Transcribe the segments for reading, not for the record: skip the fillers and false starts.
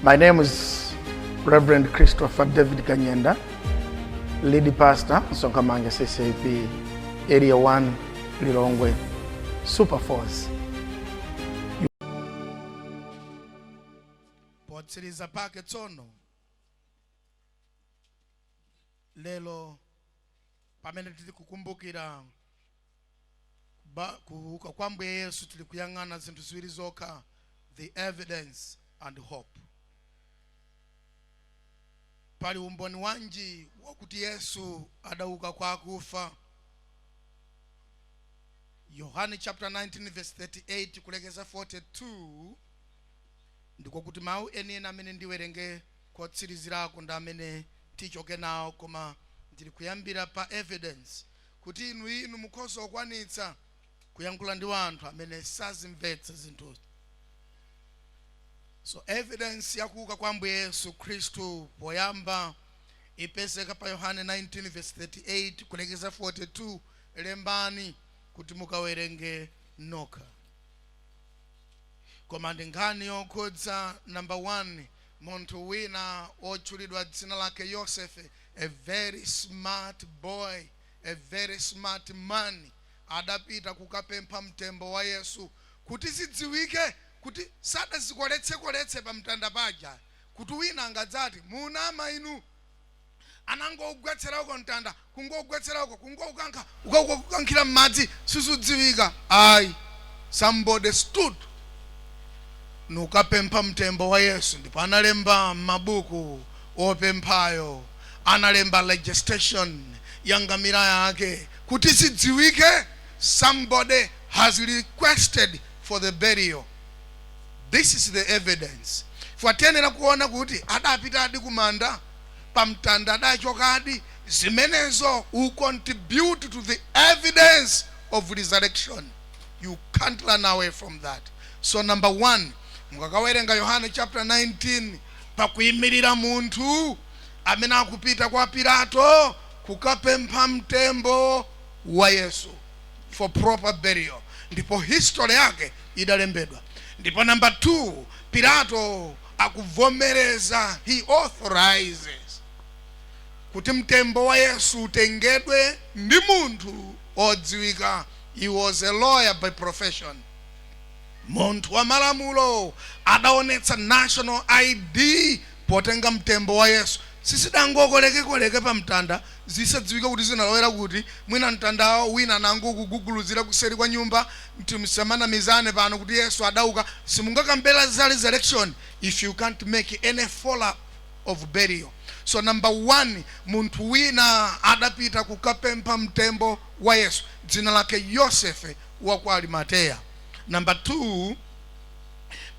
My name is Reverend Christopher David Kanyenda, lead pastor, Msonkhamanja CCAP, Area 1, Lilongwe, Super Force. Potsiriza pake tsono, lero pamene tili kukumbukira kuuka kwa Ambuye Yesu, tili kuyang'ana zinthu ziwiri zokha, the evidence and hope. Pali umboni wanji wakuti Yesu adauka kwa akufa? Yohane chapter 19 verse 38 kulekeza 42, ndiko kuti mawu enieni amene ndiwerenge kotsirizirako ndi amene tichoke nawo, koma ndili kuyambira pa evidence kuti inu mukhoza kukwanitsa kuyankhula ndi anthu amene sazimvetsa zinthuzi. So evidence yakuuka kwa Ambuye Yesu Khristu poyamba ipezeka pa Yohane 19 verse 38 kulekeza 42. Lembani kuti mukawerenge nokha. Koma ndi nkhani yokhudza number 1, munthu wina otchulidwa dzina lake Yosefe, a very smart boy, a very smart man, adapita kukapempha mtembo wa Yesu kuti zidziwike kuti sadazikoletsekoletse pa mtanda paja, kuti wina angadzati munama inu, anangogwetsera uko mtanda, kungogwetsera uko, kungoukankha ukakukankhira m'madzi, sizudziwika ayi. Somebody stood nukapempha mtembo wa Yesu, ndipo analemba m'mabuku opemphayo, analemba registration ya ngamira yake kuti zidziwike somebody has requested for the burial. This is the evidence. Tiyenera kuona kuti adapitadi kumanda, pamtanda adachokadi. Zimenezo will contribute to the evidence of resurrection. You can't run away from that. So number 1, mukakawerenga Yohane chapter 19, pakuyimirira munthu amene akupita kwa Pilato kukapempha mtembo wa Yesu for proper burial, ndipo history yake idalembedwa. Ndipo number 2, Pilato akuvomereza, he authorizes kuti mtembo wa Yesu utengedwe ndi munthu odziwika. He was a lawyer by profession, munthu wa malamulo, adaonetsa national ID potenga mtembo wa Yesu. Sisidangokolekekoleke pa mtanda zisadziwika kuti zinalowera kuti, mwina mtandawo wina nangokuguguluzira kuseri kwa nyumba. Timusamanamizane pano kuti Yesu adauka. Simungakambela za resurrection if you can't make any follow up of burial. So number 1, munthu wina adapita kukapempha mtembo wa Yesu, dzina lake Yosefe wa ku Arimateya. Number 2,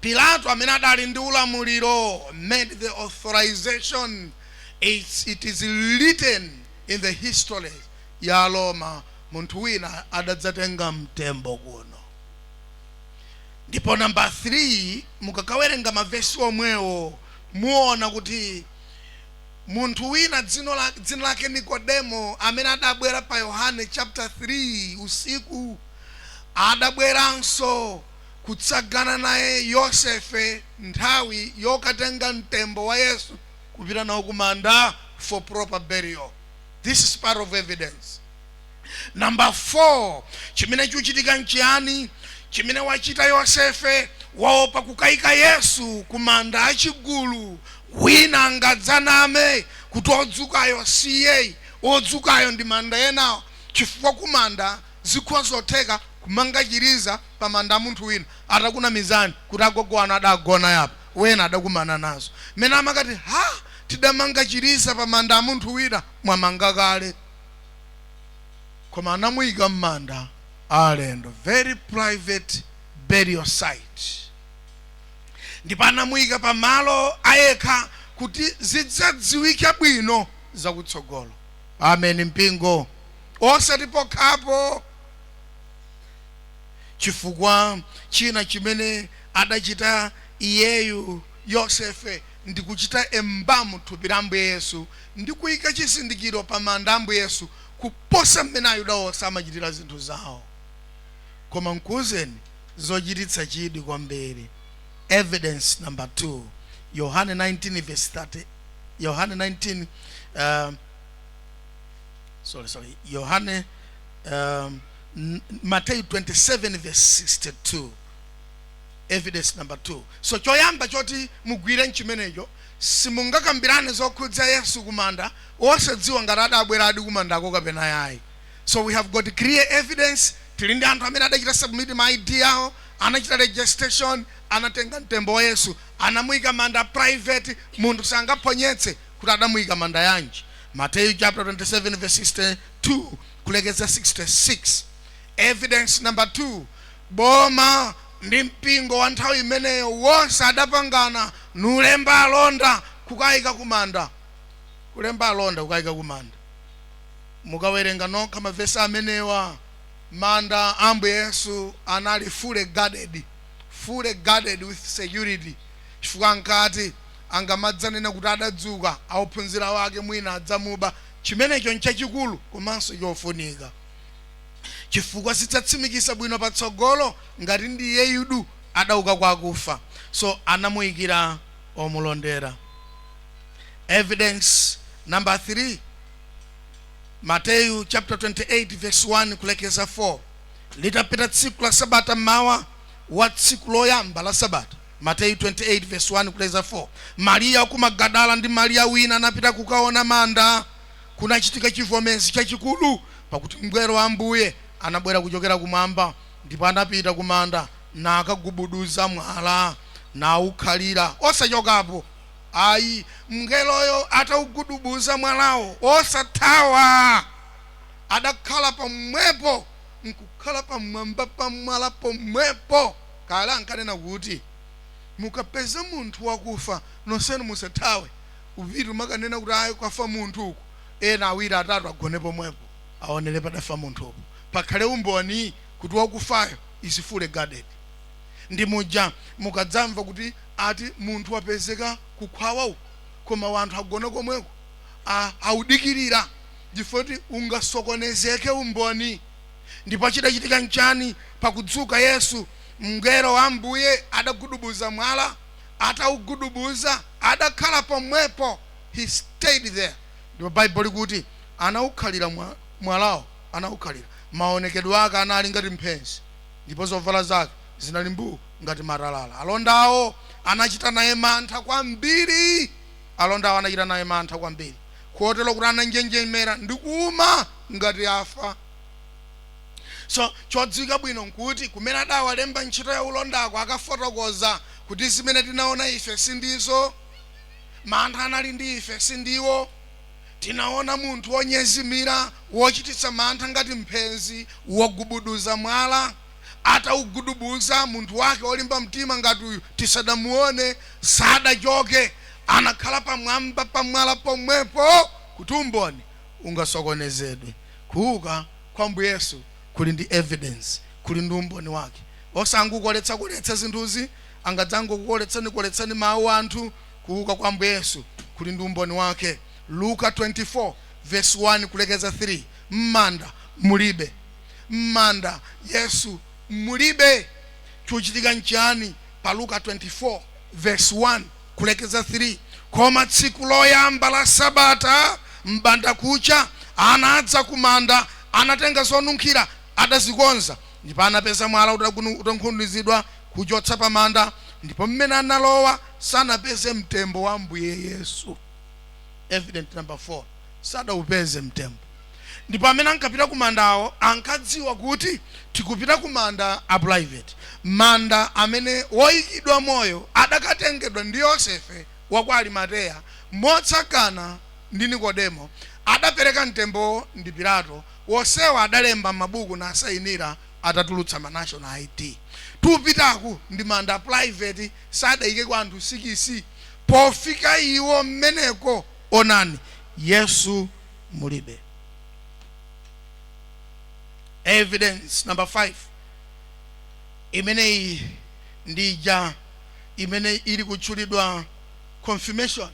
Pilato amene adali ndi ulamuliro made the authorization. It is written in the history ya Roma, munthu wina adadzatenga mtembo kuno. Ndipo number 3, mukakawerenga mavesi omwewo muona kuti munthu wina dzina lake Nikodemo, amene adabwera pa Yohane chapter 3 usiku, adabweranso kutsagana naye Yosefe nthawi yokatenga mtembo wa Yesu kupita nawo kumanda for proper burial. This is part of evidence. Number 4, chimene chikuchitika nchiyani? Chimene wachita Yosefe, waopa kukayika Yesu kumanda achigulu, wina angadzaname kuti odzukayo siye, odzukayo ndi manda enawo, chifukwa kumanda zikhoza zotheka kumanga chiliza pa manda a munthu wina atakunamizani kuti agogo anu adagona yapa. Wena adakumana nazo mmene amakati, "Ha, tidamanga chiliza pa manda a munthu wina." Mwamanga kale, koma anamuyika m'manda alendo, very private burial site, ndipo anamuyika pamalo ayekha kuti zidzadziwike bwino zakutsogolo. Amen mpingo. Osati pokhapo, chifukwa china chimene adachita iyeyu Yosefe ndi kuchita embalm thupi la Ambuye Yesu ndi kuyika chizindikiro pa manda a Ambuye Yesu, kuposa mmene Ayuda onse amachitira zinthu zawo. Koma nkuwuzeni zochititsa chidwi kwambiri, evidence number 2, Yohane 19 verse 30, Yohane 19, sorry, sorry, Yohane, Mateyu 27 verse 62. Evidence number 2. So choyamba choti mugwire nchimenecho, simungakambirane zokhudza Yesu kumanda osadziwa ngati adabwera adi kumandako kapena yayi. So we have got clear evidence. Tili ndi anthu amene adachita submit ma ID awo, anachita registration, anatenga mtembo wa Yesu, anamuyika manda private, munthu sangaphonyetse kuti adamuyika manda yanji. Mateyu chapter 27 verse 62 kulekeza 66. Evidence number 2, boma ndi mpingo wa nthawi imeneyo wonse adapangana nulemba alonda kukayika kumanda, kulemba alonda kukayika kumanda. Mukawerenga nokha mavesi amenewa, manda ambuye Yesu anali fully guarded, fully guarded with security, chifukwa nkati angamadzanena kuti adadzuka, aophunzira wake mwina adzamuba. Chimenecho nchachikulu komanso chofunika, chifukwa zidzatsimikisa bwino patsogolo ngati ndiye yudu adauka kwa akufa. So anamuyikira omulondera. Evidence number 3, Mateyu chapter 28 verse 1 kulekeza 4. Litapita tsiku la sabata, mmawa wa tsiku loyamba la sabata, Mateyu 28 verse 1 kulekeza 4, Mariya ku Magadala ndi Mariya wina anapita kukaona manda. Kunachitika chivomezi chachikulu, pakuti mngelo wa Ambuye anabwera kuchokera kumwamba, ndipo anapita kumanda nakagubuduza mwala nawukhalira, osachokapo ayi. Mngeloyo ataugudubuza mwalawo, osathawa, adakhala pamwepo, nkukhala pamwamba pamwala pomwepo. Kale ankanena kuti mukapeza munthu wakufa nonsenu musathawe, upite umakanena kuti ayi, kwafa munthu uku, ena awiri atatu agone pomwepo, aonere padafa munthupo, pakhale umboni kuti wakufayo is fully guarded. Ndi muja mukadzamva kuti ati munthu wapezeka kukhwawa uku, koma wanthu agona komweko awudikirira, chifukwa kuti ungasokonezeke umboni. Ndipo chidachitika nchani? Pakudzuka Yesu, mngelo wa Ambuye adagudubuza mwala, ataugudubuza adakhala pomwepo. He stayed there. Ndipo Baibulo likuti anawukhalira mwalawo, anawukhalira. Maonekedwe ake anali ngati mphenzi, ndipo zovala zake zinali mbuu ngati matalala. Alondawo anachita naye mantha kwambiri, alondawo anachita naye mantha kwambiri, kotero kuti ananjenjemera ndi kuuma ngati afa. So chodziwika bwino nkuti kumene adawalemba ntchito ya ulondako akafotokoza kuti zimene tinaona ife sindizo, mantha anali ndi ife sindiwo, tinaona munthu wonyezimira wochititsa mantha ngati mphenzi wogubuduza mwala. Ataugudubuza, munthu wake wolimba mtima ngati uyu tisadamuone, sadachoke, anakhala pamwamba pamwala pomwepo kuti umboni ungasokonezedwe. Kuuka kwa Ambuye Yesu kuli ndi evidence, kuli ndi umboni wake. Osangukoletsa kuletsa zinthuzi, angadzangokukoletsani koletsani mawu anthu. Kuuka kwa Ambuye Yesu kuli ndi umboni wake. Luka 24 verse 1 kulekeza 3. M'manda mulibe, m'manda Yesu mulibe. Chochitika nchani pa Luka 24 verse 1 kulekeza 3? Koma tsiku loyamba la sabata, mbanda kucha, anadza kumanda, anatenga zonunkhira adazikonza, ndipo anapeza mwala utakunkhunizidwa kuchotsa pamanda. Ndipo mmene analowa sanapeze mtembo wa Ambuye Yesu. Evidence number 4, sadaupeze mtembo. Ndipo amene ankapita ku mandawo ankadziwa kuti tikupita ku manda a private, manda amene woyikidwa moyo adakatengedwa ndi Yosefe wa ku Arimateya motsagana ndi Nikodemo, adapereka mtembo ndi Pilato. Wosewa adalemba mabuku nasayinira atatulutsa ma national ID. Tupitaku ndi manda private, sadayike kwa anthu 6. Pofika iwo mmeneko, onani, Yesu mulibe. Evidence number 5, imeneyi ndija imene ili kutchulidwa confirmation.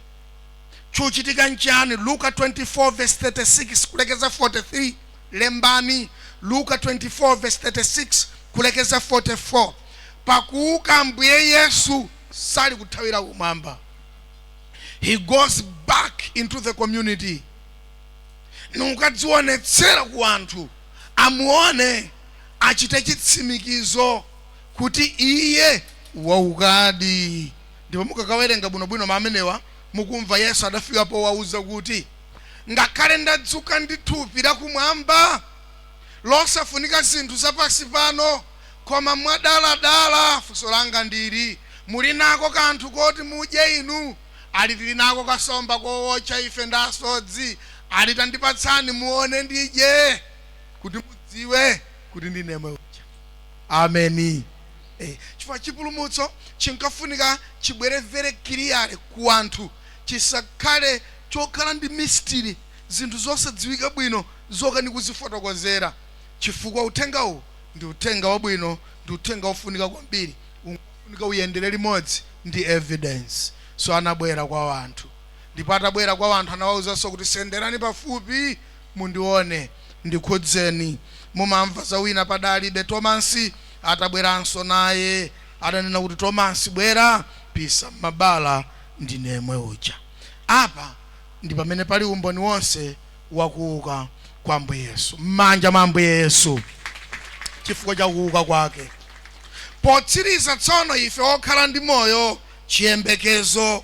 Chochitika nchani? Luka 24 verse 36 kulekeza 43. Lembani Luka 24 verse 36 kulekeza 44. Pakuuka Ambuye Yesu sali kuthawira kumwamba. He goes back into the community nukadzionetsera ku anthu, amuone, achite chitsimikizo kuti iye waukadi. Ndipo mukakawerenga bwinobwino mamenewa, mukumva Yesu adafika powauza kuti, "Ngakhale ndadzuka ndi thupi lakumwamba losafunika zinthu zapasi pano, koma mwadaladala funso langa ndili, muli nako kanthu koti mudye inu?" Ali, "Tili nako kasomba kowotcha, ife ndasodzi." Ali, "Tandipatsani muone ndidye, kuti mudziwe kuti ndine uja." Ameni. Chifukwa chipulumutso chinkafunika chibwere very clear ku anthu, chisakhale chokhala ndi mystery, zinthu zosadziwika bwino zokani kuzifotokozera, chifukwa uthengawu ndi uthenga wabwino, ndi uthenga wofunika kwambiri, ufunika uyendere limodzi ndi evidence. So anabwera kwa anthu, ndipo atabwera kwa anthu anawawuzanso kuti, "Senderani pafupi mundione, ndikhudzeni." Mumamva za wina padalibe, Tomasi, atabweranso naye adanena kuti, "Tomasi, bwera, pisa mabala, ndinemwe uja." Apa ndi pamene pali umboni wonse wakuuka kwa Ambuye Yesu, m'manja mwa Ambuye Yesu, chifukwa cha kuuka kwake. Potsiriza tsono, ife okhala ndi moyo chiyembekezo,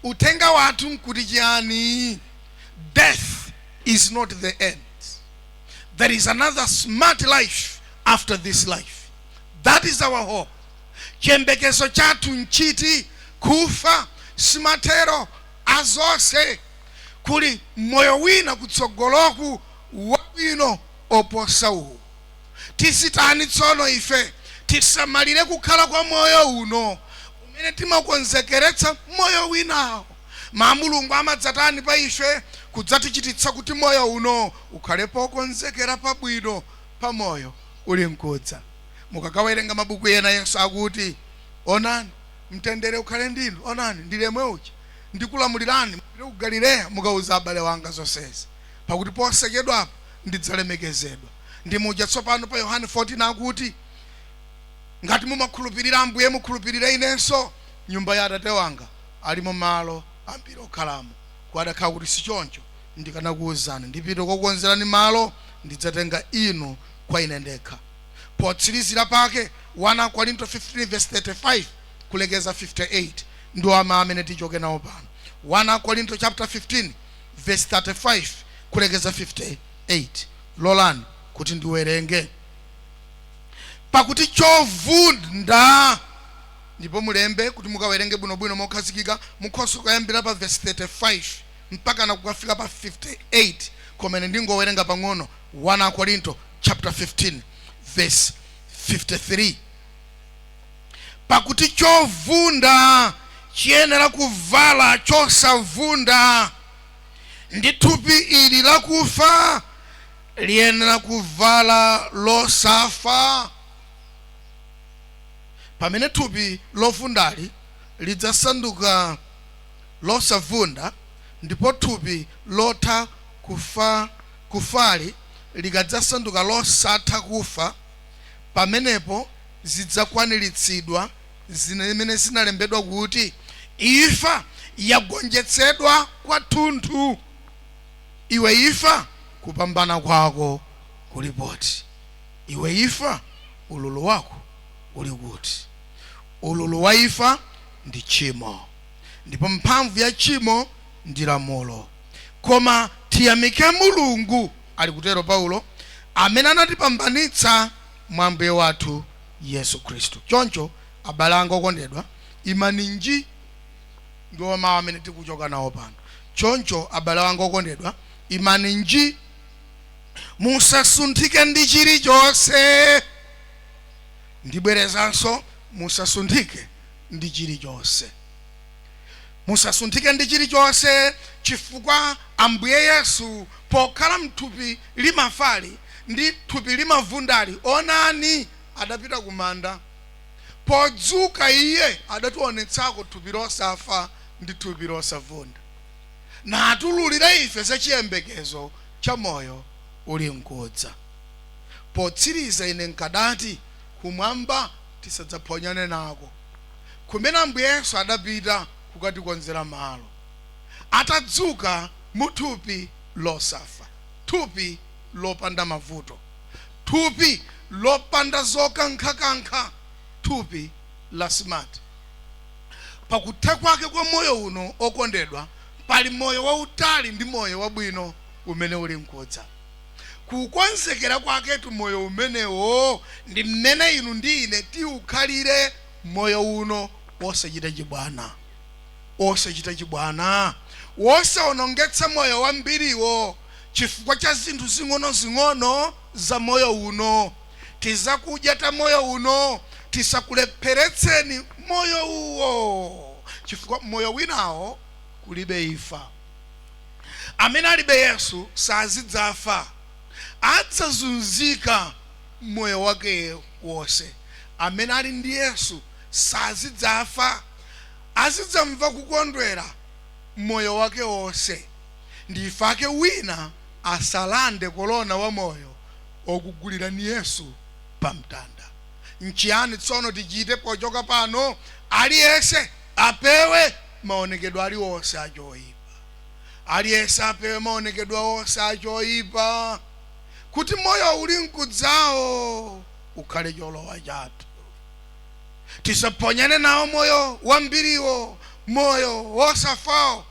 uthenga wathu nkuti chiyani? Death is not the end. There is another smart life after this life. That is our hope. Chiyembekezo chathu nchiti? Kufa simathero azonse. Kuli moyo wina kutsogoloku wabwino oposa uwu. Tizitani tsono ife? Tisamalire kukhala kwa moyo uno umene timakonzekeretsa moyo winawo. Ma Mulungu amadzatani pa ife? Kudzatichititsa kuti moyo uno ukhale pokonzekera pabwino pa moyo uli mkudza. Mukakawerenga mabuku ena, Yesu akuti, "Onani, mtendere ukhale ndinu. Onani, ndilemwe uja ndikulamulirani, mupite ku Galileya mukauza abale wanga zonsezi, pakuti posachedwapo ndidzalemekezedwa." Ndi muja tsopano pa Yohane 14 akuti, "Ngati mumakhulupirira Ambuye, mukhulupirire inenso. Nyumba ya Atate wanga alimo malo ambiri okhalamo. Kwadakhala kuti sichoncho, ndikanakuwuzani. Ndipite kokukonzerani malo, ndidzatenga inu kwa ine ndekha." Potsirizira pake, 1 Korinto 15 verse 35 kulekeza 58 ndiwo ama amene tichoke nawo pano. 1 Korinto chapter 15 verse 35 kulekeza 58. Lolani kuti ndiwerenge. Pakuti chovunda, ndipo mulembe kuti mukawerenge bwinobwino mokhazikika, mukhoza kuyambira pa verse 35 mpaka na kukafika pa 58, komene ndingowerenga pang'ono. 1 Korinto chapter 15 verse 53: Pakuti chovunda chiyenera kuvala chosavunda, ndi thupi ili lakufa liyenera kuvala losafa. Pamene thupi lovundali lidzasanduka losavunda, ndipo thupi lotha kufa kufali likadzasanduka losatha kufa, pamenepo zidzakwaniritsidwa zimene zinalembedwa kuti, "Imfa yagonjetsedwa kwathunthu. Iwe imfa, kupambana kwako kuli poti? Iwe imfa, ululu wako uli kuti?" Ululu wa imfa ndi tchimo, ndipo mphamvu ya tchimo ndi lamulo. Koma tiyamike Mulungu, ali kutero Paulo, amene anatipambanitsa mwa Ambuye wathu Yesu Khristu. Choncho, abale anga okondedwa, imani nji. Ndiwo mawu amene tikuchoka nawo pano. Choncho, abale anga okondedwa, imani nji, musasunthike ndi chilichonse. Ndibwerezanso, musasunthike ndi chilichonse, musasunthike ndi chilichonse, chifukwa Ambuye Yesu pokhala mthupi limafali ndi thupi limavundali, onani, adapita kumanda. Podzuka iye adationetsako thupi losafa ndi thupi losavunda, natululira ife za chiyembekezo cha moyo uli nkudza. Potsiriza, ine nkadati kumwamba tisadzaphonyane nako, kumene Ambuye Yesu adapita kukatikonzera malo. Atadzuka mu thupi losafa, thupi lopanda mavuto, thupi lopanda zokankhakankha, thupi la smart. Pakutha kwake kwa moyo uno, okondedwa, pali moyo wautali ndi moyo wabwino umene uli nkudza. Kukonzekera kwaketu moyo umenewo ndi mmene inu ndi ine tiukhalire moyo uno, wosachita chibwana, osachita chibwana, wosaonongetsa moyo wambiriwo chifukwa cha zinthu zing'ono-zing'ono za moyo uno. Tizakudya ta moyo uno tisakulepheretseni moyo uwo, chifukwa moyo winawo kulibe imfa. Amene alibe Yesu sazidzafa, adzazunzika moyo wake wonse. Amene ali ndi Yesu sazidzafa, azidzamva kukondwera moyo wake wonse. Ndifake wina asalande kolona wa moyo okugulirani Yesu pamtanda. Nchiyani tsono tichite pochoka pano? Aliyense apewe maonekedwe aliwonse achoyipa, aliyense apewe maonekedwe onse achoyipa, kuti moyo uli nkudzawo ukhale cholowa chathu. Tisaponyane nawo moyo wambiriwo, moyo wosafawo,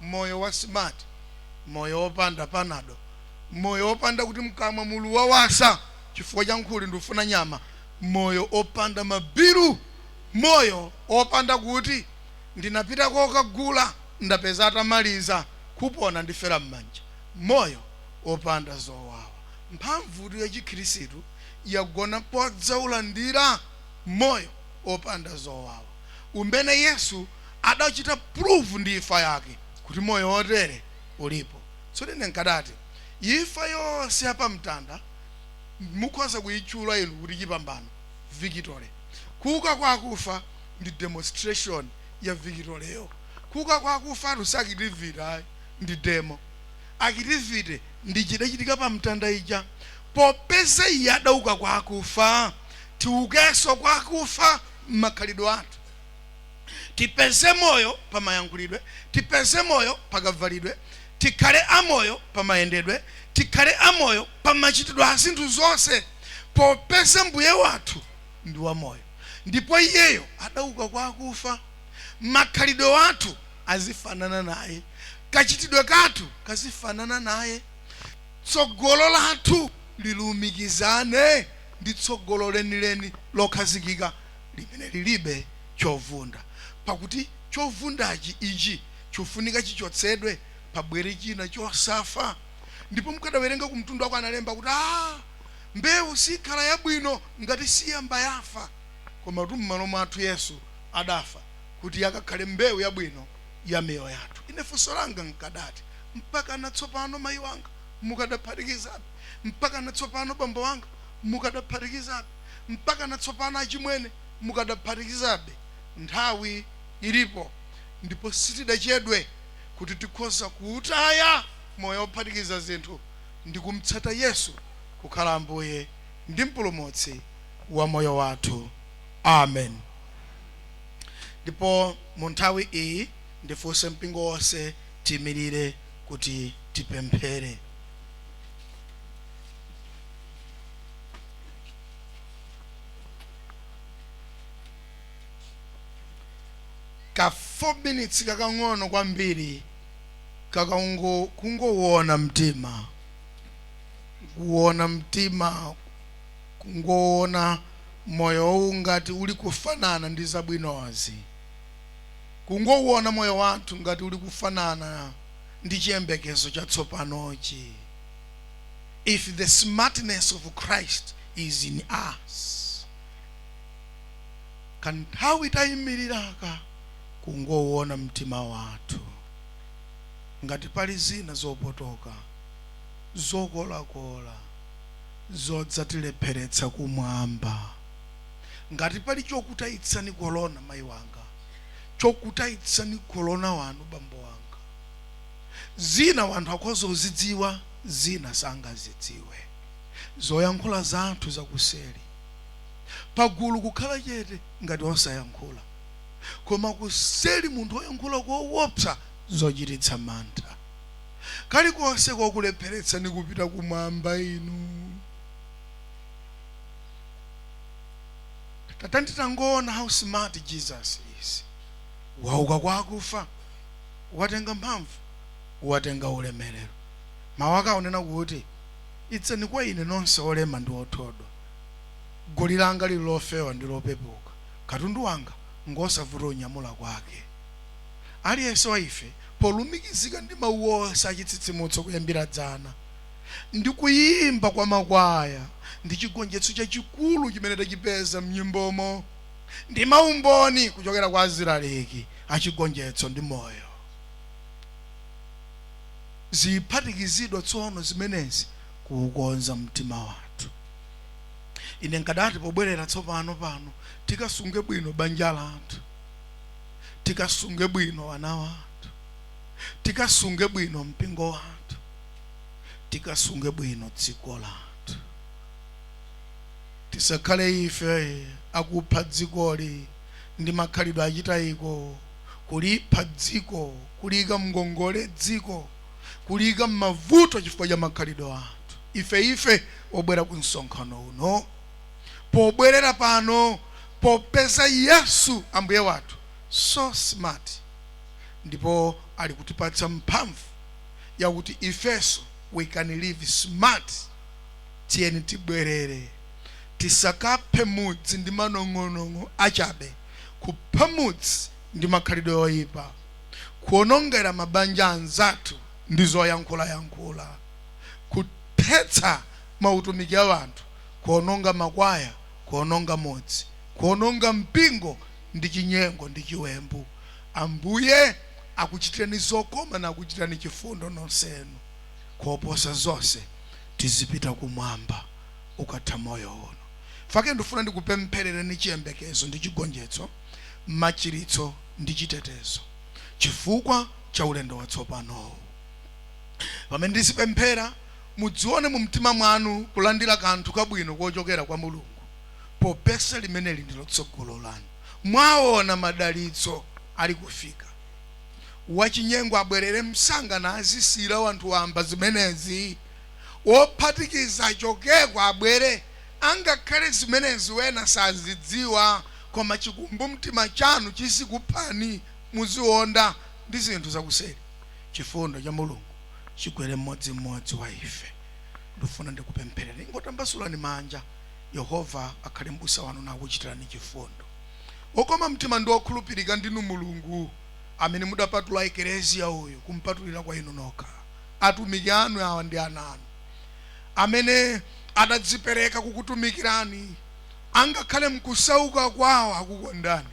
moyo wa smart, moyo wopanda panado, moyo wopanda kuti mkamwa mulu wawasa chifukwa cha nkhuli ndikufuna nyama, moyo opanda mabiru, moyo opanda kuti ndinapita kokagula ndapeza atamaliza, kupona ndifera m'manja, moyo opanda zowawa. Mphamvu ya Chikhristu yagona podzaulandira moyo opanda zowawa umene Yesu adachita prove ndi imfa yake kuti moyo wotere ulipo. Tsono ine nkadati imfa yonse yapamtanda mukhoza kuyitchula inu kuti chipambano, victory. Kuuka kwa akufa ndi demonstration ya victoryyo. Kuuka kwa akufa si activity ayi, ndi demo. Activity ndi chidachitika pamtanda ija. Popeza iye adauka kwa akufa, tiukenso kwa akufa m'makhalidwe athu, tipeze moyo pamayankhulidwe, tipeze moyo pakavalidwe, tikhale amoyo pamayendedwe, tikhale amoyo pamachitidwe a zinthu zonse, popeza mbuye wathu ndi wamoyo ndipo iyeyo adauka kwa akufa. Makhalidwe wathu azifanana naye, kachitidwe kathu kazifanana naye, tsogolo lathu lilumikizane ndi tsogolo lenileni lokhazikika limene lilibe chovunda, pakuti chovundachi ichi chofunika chichotsedwe, pabwere china chosafa. Ndipo mukadawerenga kumtundu wako analemba kuti mbewu sikhala yabwino ngati siyamba yafa, koma tu m'malo mwathu Yesu adafa kuti yakakhale mbewu yabwino ya miyoyo yathu. Ine funso langa nkadati, mpaka na tsopano mayi wanga mukadaphatikizabe? Mpaka na tsopano bambo wanga mukadaphatikizabe? Mpaka na tsopano achimwene mukadaphatikizabe? Nthawi ilipo ndipo sitidachedwe kuti tikhoza kuutaya moyo wophatikiza zinthu ndi kumtsata Yesu kukhala Ambuye ndi Mpulumutsi wa moyo wathu. Amen. Ndipo mu nthawi iyi ndifunse mpingo wonse tiyimirire kuti tipemphere. Ka 4 minutes kakang'ono kwambiri, kakango kungowona mtima, kuwona mtima, kungoona moyo ngati uli kufanana ndi zabwinozi, kungowona moyo wathu ngati uli kufanana ndi chiyembekezo chatsopanochi. If the smartness of Christ is in us, kanthawi tayimiriraka kungowona mtima wathu ngati pali zina zopotoka, zokolakola, zodzatilepheretsa kumwamba, ngati pali chokutayitsani kolona mayi wanga, chokutayitsani kolona wanu bambo wanga. Zina wanthu akhoza kuzidziwa, zina sangazidziwe. Zoyankhula zathu zakuseri pagulu kukhala chete ngati osayankhula, koma kuseri munthu oyankhula koopsa. Zochititsa mantha. Kalikonse kokulepheretsani kupita kumwamba inu. Tatanditangoona how smart Jesus is. Wauka kwa akufa, watenga mphamvu, watenga ulemerero. Mawu ake akunena kuti, Idzani kwa ine nonse olema ndi othodwa, goli langa lili lofewa ndi lopepuka, katundu wanga ngosavuta unyamula kwake. Aliyense wa ife polumikizika ndi mawu onse achitsitsimutso kuyambira dzana, ndi kuyimba kwa makwaya, ndi chigonjetso chachikulu chimene tachipeza mnyimbomo, ndi maumboni kuchokera kwa azilaliki achigonjetso ndi moyo, ziphatikizidwa tsono zimenezi kuukonza mtima wathu. Ine nkadati pobwerera tsopano pano tikasunge bwino banja lathu, tikasunge bwino ana wathu, tikasunge bwino mpingo wathu, tikasunge bwino dziko lathu. Tisakhale ife akupha dzikoli ndi makhalidwe achitayiko, kulipha dziko, kuliyika mngongole dziko, kuliyika mmavuto chifukwa cha makhalidwe athu. Ife obwera ku msonkhano uno, pobwerera pano, popeza Yesu Ambuye wathu so smart, ndipo ali kutipatsa mphamvu yakuti ifenso we can live smart. Tiyeni tibwerere, tisakaphe mudzi ndi manong'onong'o achabe, kupha mudzi ndi makhalidwe oyipa, kuonongera mabanja anzathu ndi zoyankhulayankhula, kuthetsa mautumiki a anthu, kuononga makwaya, kuononga mudzi, kuononga mpingo ndi chinyengo ndi chiwembu. Ambuye akuchitireni zokoma na akuchitirani chifundo nonsenu. Koposa zonse, tizipita kumwamba ukatha moyo uno. Fake ndifuna ndikupempherereni chiyembekezo ndi chigonjetso, machiritso ndi chitetezo, chifukwa cha ulendo watsopanowu. Pamene ndizipemphera, mudzione mu mtima mwanu kulandira kanthu kabwino kochokera kwa Mulungu, popeza limeneli ndilo tsogolo lanu. Mwaona madalitso ali kufika. Wachinyengo abwerere msanga na azisiyira wanthu wamba zimenezi. Wophatikiza achokeko abwere, angakhale zimenezi wena sazidziwa, koma chikumbumtima chanu chizikuphani, muzionda ndi zinthu zakuseri. Chifundo cha Mulungu chigwere mmodzimmodzi wa ife. Ndifuna ndikupempherere. Ingotambasulani manja. Yehova akhale m'busa wanu nakuchitirani chifundo. Okoma mtima ndi okhulupirika ndinu Mulungu, amene mudapatula Eklesia uyu kumpatulira kwa inu nokha. Atumiki anu awa ndi ana anu, amene adadzipereka kukutumikirani, angakhale mkusauka kwawo akukondani.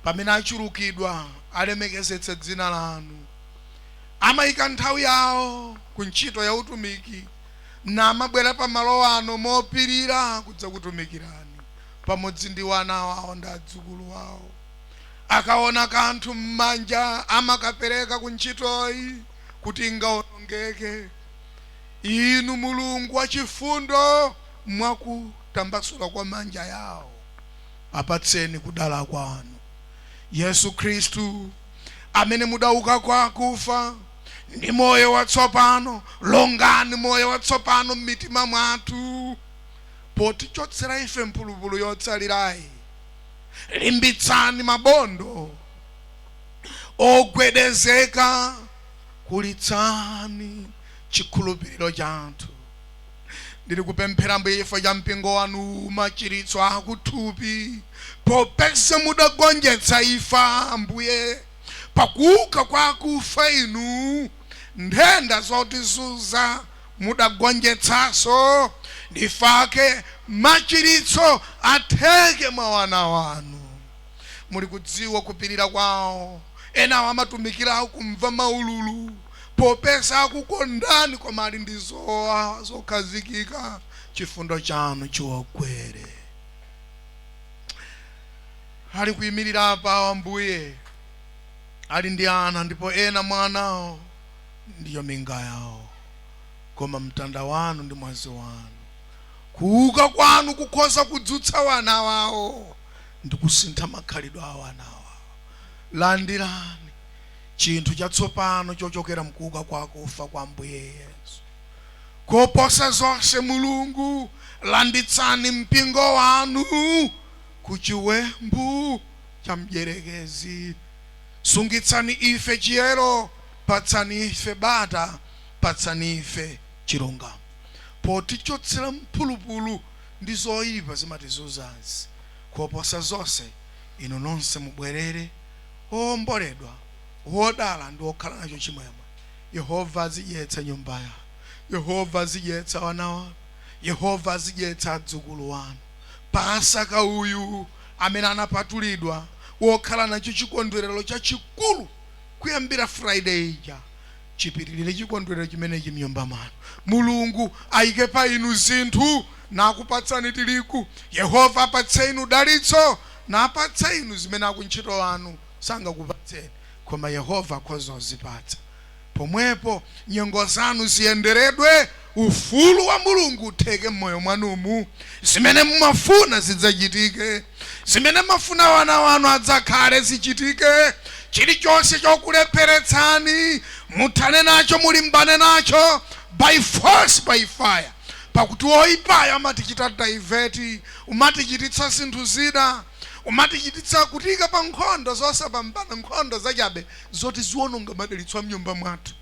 Pamene achulukidwa alemekezetsa dzina lanu. Amayika nthawi yawo ku ntchito ya utumiki, namabwera pamalo ano mopirira kudzakutumikirani pamodzi ndi wana wawo ndi adzukulu wawo. Akaona kanthu m'manja amakapereka ku ntchitoyi kuti ingaonongeke. Inu Mulungu wachifundo, mwakutambasula kwa manja yawo apatseni kudala kwanu. Yesu Khristu amene mudauka kwa akufa ndi moyo watsopano, longani moyo watsopano m'mitima mwathu, potichotsera ife mphulupulu yotsalirayi. Limbitsani mabondo ogwedezeka, kulitsani chikhulupiriro chathu. Ndili kupemphera Ambuye chifukwa cha mpingo wanu, machiritso akuthupi, popeza mudagonjetsa imfa Ambuye pakuuka kwa akufa inu, nthenda zotizunza mudagonjetsanso, ndifake machiritso atheke mwa wana wanu. Muli kudziwa kupirira kwawo, enawo amatumikira akumva maululu, popeza akukondani koma ali ndi zowawa zokhazikika. Chifundo chanu chiwagwere. Ali kuyimirira apa Ambuye, ali ndi ana, ndipo ena mwa anawo ndiyo minga yawo, koma mtanda wanu ndi mwazi wanu, kuuka kwanu kukhoza kudzutsa wana wawo ndi kusintha makhalidwe a wana wawo. Landirani Chinthu chatsopano chochokera mkuuka kwa kufa kwa Ambuye Yesu. Koposa zonse, Mulungu, landitsani mpingo wanu ku chiwembu cha mdyerekezi. Sungitsani ife chiyero, patsani ife bata, patsani ife chilungamo, potichotsera mphulupulu ndi zoyipa zimatizunzazi. Koposa zonse, inu nonse mubwerere owomboledwa, wodala ndi wokhala nacho chimwemwe. Yehova azidyetsa nyumba yanu, Yehova azidyetsa wana wanu, Yehova azidyetsa adzukulu wanu. Pasaka uyu amene anapatulidwa, wokhala nacho chikondwerero chachikulu kuyambira Friday ija, chipitirire chikondwerero chimenechi mnyumba mwanu. Mulungu ayike pa inu zinthu nakupatsani tirigu. Yehova apatse inu dalitso napatse inu zimene akuntchito anu sangakupatseni, koma Yehova akhoza kuzipatsa. Pomwepo nyengo zanu ziyenderedwe, ufulu wa Mulungu utheke m'moyo mwanumu, zimene mumafuna zidzachitike, zimene mafuna wana wanu adzakhale zichitike. Chilichonse chokulepheretsani muthane nacho, mulimbane nacho by force, by fire, pakuti woyipayo amatichita divert, umatichititsa zinthu zina, umatichititsa kutika pa nkhondo zosapambana, nkhondo zachabe zoti ziwononga madalitso a mnyumba mwathu.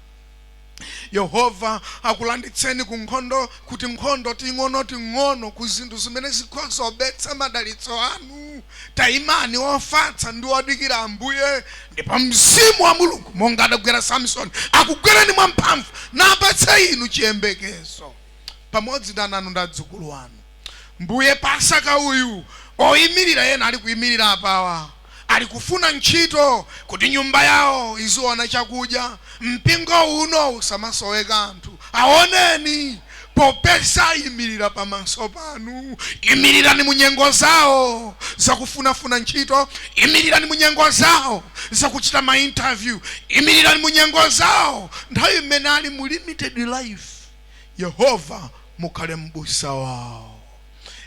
Yehova akulanditseni ku nkhondo, kuti nkhondo ting'ono ting'ono, ku zinthu zimene zikhoza kubetsa madalitso anu. Tayimani ofatsa ndi odikira Ambuye, ndipo mzimu wa Mulungu, monga adagwera Samsoni, akugwereni mwamphamvu napatse inu chiyembekezo pamodzi ndi ana anu ndi adzukulu anu. Mbuye, Pasaka uyu, oyimirira ena ali kuyimirira apawa ali kufuna ntchito kuti nyumba yawo iziona chakudya, mpingo uno usamasoweka anthu. Aoneni, popeza ayimirira pamaso panu. Imirirani mu nyengo zawo zakufunafuna ntchito, imirirani mu nyengo zawo zakuchita ma interview, imirirani mu nyengo zawo nthawi imene ali mu limited life. Yehova, mukhale mbusa wawo.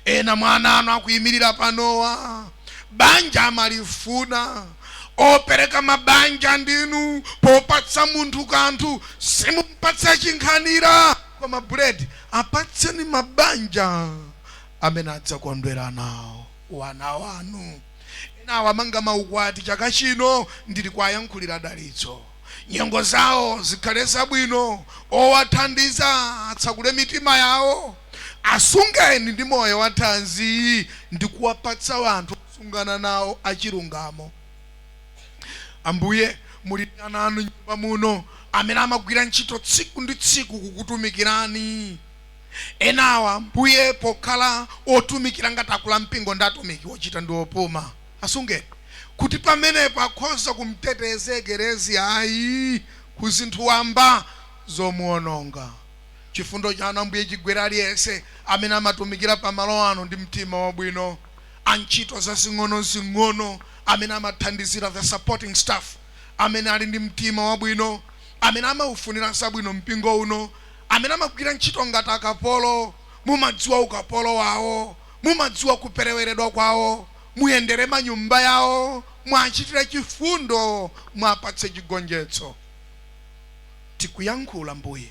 Ena mwana anu akuyimirira panowa, banja amalifuna. Opereka mabanja ndinu. Popatsa munthu kanthu simumpatsa chinkhanira koma buledi. Apatseni mabanja amene adzakondwera nawo wana wanu. Enawo amanga maukwati chaka chino, ndili kuwayankhulira dalitso. Nyengo zawo zikhale zabwino, owathandiza atsakule mitima yawo. Asungeni ndi moyo wathanzi ndi kuwapatsa wanthu osungana nawo achilungamo. Ambuye, muli ana anu nyumba muno amene amagwira ntchito tsiku ndi tsiku kukutumikirani. Enawa, Mbuye, pokhala otumikira ngati akula mpingo ndi atumiki wochita ndi opuma, asungeni kuti pamenepo akhoza kumteteza ekerezi ayi ku zinthu wamba zomuononga. Chifundo chanu, Ambuye, chigwera aliyense amene amatumikira pamalo ano ndi mtima wabwino, antchito zazing'ono-zing'ono amene amathandizira, the supporting staff, amene ali ndi mtima wabwino, amene amaufunira zabwino mpingo uno, amene amagwira ntchito ngati akapolo. Mumadziwa ukapolo wawo, mumadziwa kupereweredwa kwawo. Muyendere manyumba yawo, mwachitire chifundo, mwapatse chigonjetso. Tikuyankhula, Mbuye,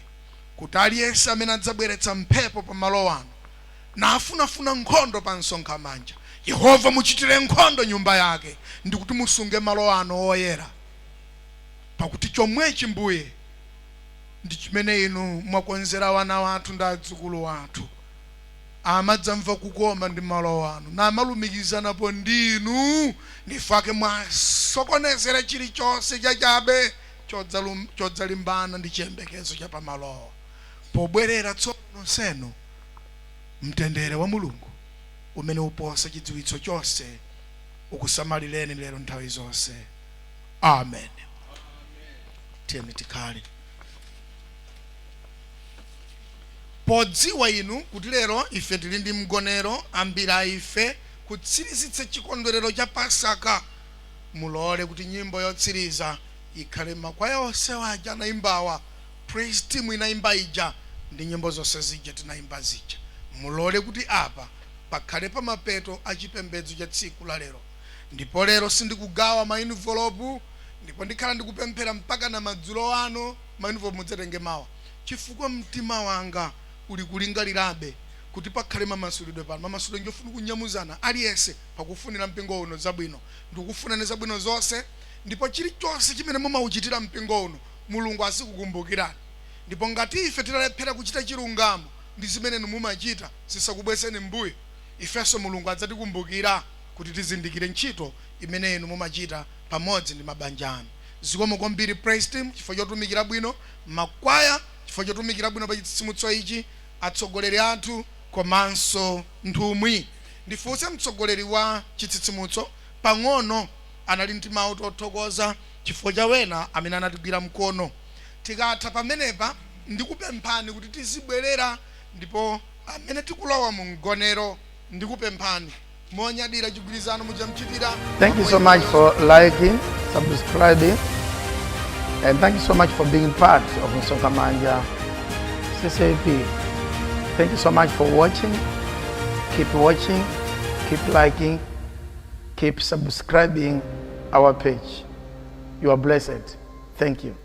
kuti aliyense amene adzabweretsa mphepo pamalo ano nafunafuna nkhondo pa msonkhamanja, Yehova, muchitire nkhondo nyumba yake ndi kuti musunge malo ano oyera, pakuti chomwechi, Mbuye, ndi chimene inu mwakonzera wana wathu ndi adzukulu wathu. Amadzamva kukoma ndi malo ano namalumikizanapo ndinu. Nifake mwasokonezera chilichonse chachabe chodzalimbana ndi chiyembekezo cha pamalowo. Pobwerera tsono nonsenu, mtendere wa Mulungu umene uposa chidziwitso chonse ukusamalireni lero nthawi zonse. Amen. Tiyeni tikhale. Podziwa inu kuti lero ife tili ndi mgonero, ambiri a ife, kutsirizitsa chikondwerero cha Pasaka, mulole kuti nyimbo yotsiriza ikhale makwaya onse waja anayimbawa, praise team inayimba ija ndi nyimbo zonse zija tinayimba zija. Mulole kuti apa pakhale pamapeto a chipembedzo cha tsiku la lero. Ndipo lero sindikugawa ma envelope. Ndipo ndikhala ndikupemphera mpaka na madzulo ano, mauniform mudzatenge mawa, chifukwa mtima wanga uli kulingalirabe kuti pakhale mamasulidwe pano. Mamasulidwe njofuna kunyamuzana aliyense pakufunira mpingo uno zabwino. Ndikufunani zabwino zonse, ndipo chilichonse chimene mumauchitira mpingo uno, Mulungu azikukumbukirani. Ndipo ngati ife titalephera kuchita chilungamo ndi zimene mumachita, zisakubwezeni mbuyo. Ifenso Mulungu adzatikumbukira kuti tizindikire ntchito imene inu mumachita pamodzi ndi mabanja anu. Zikomo kwambiri, praise team, chifukwa chotumikira bwino, makwaya chifukwa chotumikira bwino pa chitsitsimutso ichi, atsogoleri athu komanso nthumwi. Ndifunse mtsogoleri wa chitsitsimutso pang'ono, anali ndi mawu othokoza chifukwa cha wena amene anatigwira mkono. Tikatha pamenepa, ndikupemphani kuti tizibwerera, ndipo amene tikulowa mu mgonero, ndikupemphani monyadira chigwirizano muchamchitira. Thank you so much for liking, subscribing, and thank you so much for being part of Msonkhamanja CCAP. Thank you so much for watching. Keep watching, keep liking, keep subscribing our page. You are blessed. Thank you.